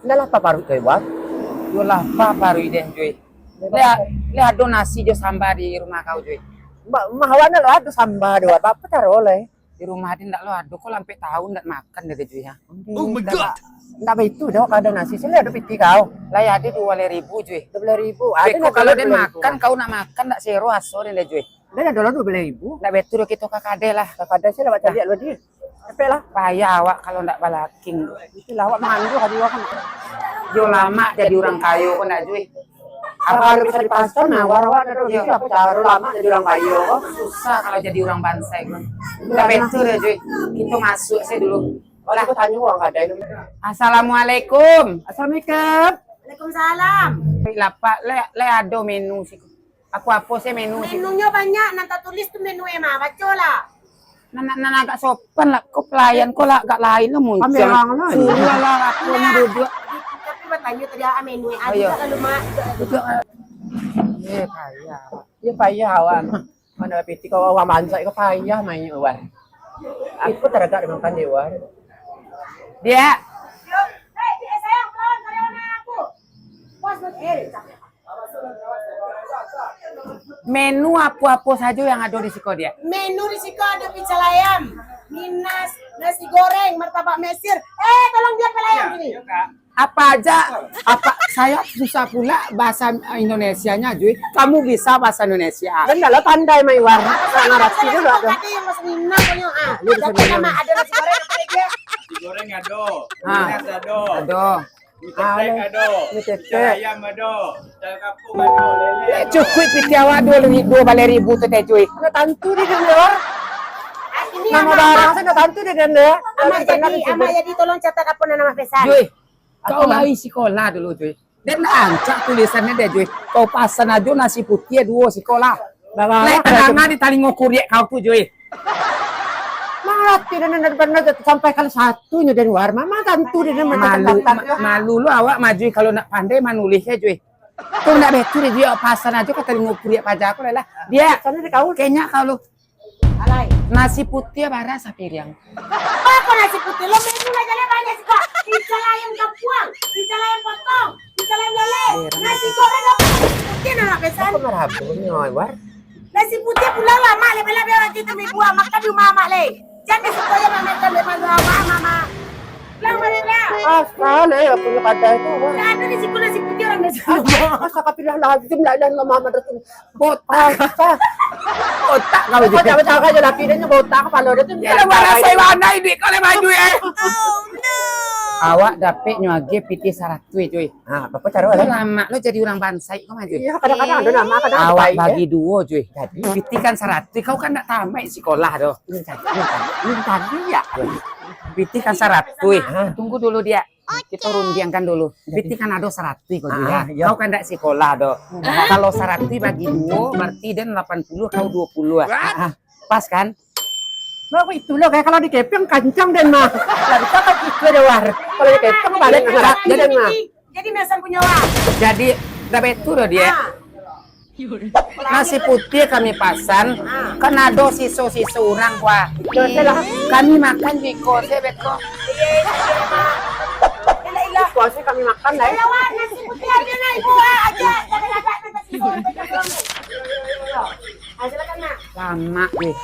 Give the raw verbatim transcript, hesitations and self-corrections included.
Ndak lapa paruik kau, Wan? Yo lapa paruik den, Jui. Lai, lai ado nasi jo samba di rumah kau, Jui? Ma-, mah awak ndak ado samba doh, Wan. Apo caro lai? Di rumah den ndak lo ado, kok lah ampek taun ndak makan dari, Jui, ha. Oh my God. Ndak baitu doh, kok ado nasi, sini ado pitih kau. Lai ado duo baleh ribu, Jui. Duo baleh ribu. Ado. Beko ndak kalau den makan, kau nak makan ndak sero aso den deh, Jui. Dah, dah, dulu duo baleh ribu. Ndak baitu doh, kito ka kadai lah. Ka kadai sih, lawak caliak lu, Di. Capek lah. Payah awak kalau ndak balaking. Itulah, awak mangandu ka dulu kan. Yo lamak jadi urang kayo ko ndak, Jui? Apo kalau bisa dipasang, nah, awak-awak dah tahu, yo, apo caro lamak jadi urang kayo ko. Susah kalau jadi urang bansaik ko. Ndak baitu doh, Jui. Kito masuak sajo dulu. Lah, aku tanyo urang kadai tu. Assalamualaikum. Assalamualaikum. Waalaikumsalam. Lapak, lai, lai ado menu siko. Apo-apo se menu? Menunyo banyak, nan tatulis tu menu e mah, bacolah. Nan, nan, nan agak sopan lah, ko pelayan ko lah agak lain lah muncul. Pamerang lah. Suruah lah, apo nan duduak. Tapi batanyo tadi, ah, menu e. Oh, iyo. Lalu, Mak. Duduak. Eh, payah. Iyo, payah awak. Mana pitih kau, awak mansak kau payah main awak. Aku taragak dimakan di awak. Dia. Eh, dia sayang, kawan karyawan aku. Puas, eh, Menu apo-apo sajo yang ado di siko, Diak? Menu di siko ado pical ayam, minas, nasi goreng, martabak Mesir. Eh, tolong jual pala ayam sini. Apa aja? Apa, saya susah pula bahasa Indonesianya, Jui. Kamu bisa bahasa Indonesia? Kan kalau pandai, Maiwar. Sangat rapi juga tuh. Tadi yang mas Minang punya, ah. Ini bisa Tapi Minang. Nama ada nasi goreng apa lagi ya? Nasi goreng ado, Ah. Minas ado. Ado. Mie tetek ado, mie tetek. Mie ayam ado, mie kampung ado, lele ado. Cukuik pitih awak duo, duo baleh ribu tu teh, Jui. Ndak tantu di den, yo. Namo barang se ndak tantu di den, yo. Amak jadi, Amak jadi tolong catat apo nan Amak pesan. Jui, kau lai sikolah dulu, Jui. Den rancak tulisannyo deh, Jui. Kau pasan ajo nasi putiah duo sikolah. Lai tadanga di talingo kuriak kau tu, Jui. Mati dan, dan, dan, dan, sampai kali satu nyo dari luar, mama tantu di dalam Malu, ma-, malu lo awak mah, Jui, kalau ndak pandai manulih ya, Jui. Kau ndak betul, Jui, awak pasan ajo ka talingo kuriak paja aku lah. Dia, Sana di kau. Kayaknya kalau Alai. Nasi putiah bara sapiriang. Apo nasi putiah? Lo menu lah jalan banyak siko. Pical ayam kampuang, pical ayam potong, pical ayam lele. Nasi goreng apo? Nasi putiah nak pesan. Apo marah apo nyo, War? Nasi putiah pulang lah, Mak. Lebih-lebih waktu itu mi buah makan di rumah Mak, le. Jangan suko ya makan di rumah Mak, Mama. Pulang balik lah. Asal, eh, punyo kadai tu, War. Ndak ado di siko nasi putiah urang di siko. Astagfirullahaladzim, la ilaha illallah Muhammad Rasul. Botak. Botak kau tu. Kau jangan cakap je laki dia ni botak, kepala dia tu. Ya, lah, barasai banai duit kau lah baju, eh. Awak dapek nyo agiah pitih saratuih, cuy. Ha, apo caro lah? Lamak lo jadi urang bansaik kau mah, cuy. Iyo, kadang-kadang ado nama, kadang Awak bagi duo, cuy. Jadi? Pitih kan saratuih, kau kan ndak tamaik sikolah doh. Ini tadi, ini tadi, ini tadi ya. Pitih kan saratuih. Ha. Tunggu dulu, Diak. Kito rundiangkan dulu. Jadi? Pitih kan ado saratuih kau tu, Ah, ya. Iyo. Kau kan ndak sikolah doh. Kalau saratuih bagi duo, berarti den lapan puluah, kau duo puluah. Ah, ah. Pas kan? Nah, kok itu lo, kayak kalau dikepeng kancang den mah. Lah, bisa kan itu deh, War. Kalau dikepeng balik Jadi, nasi, jadi, den mah. Jadi mesan punyo War. Jadi, ndak betul doh, Diak. Ah. Nasi putiah kami pasan, kan ado siso-siso urang, kuah. Kami makan biko se beko. Biko se kami makan, lah, eh. Nasi putiah aja, nah, Ibu, ah, aja. Jangan ada nasi goreng. Ah, silakan, Nak. Lamak, weh.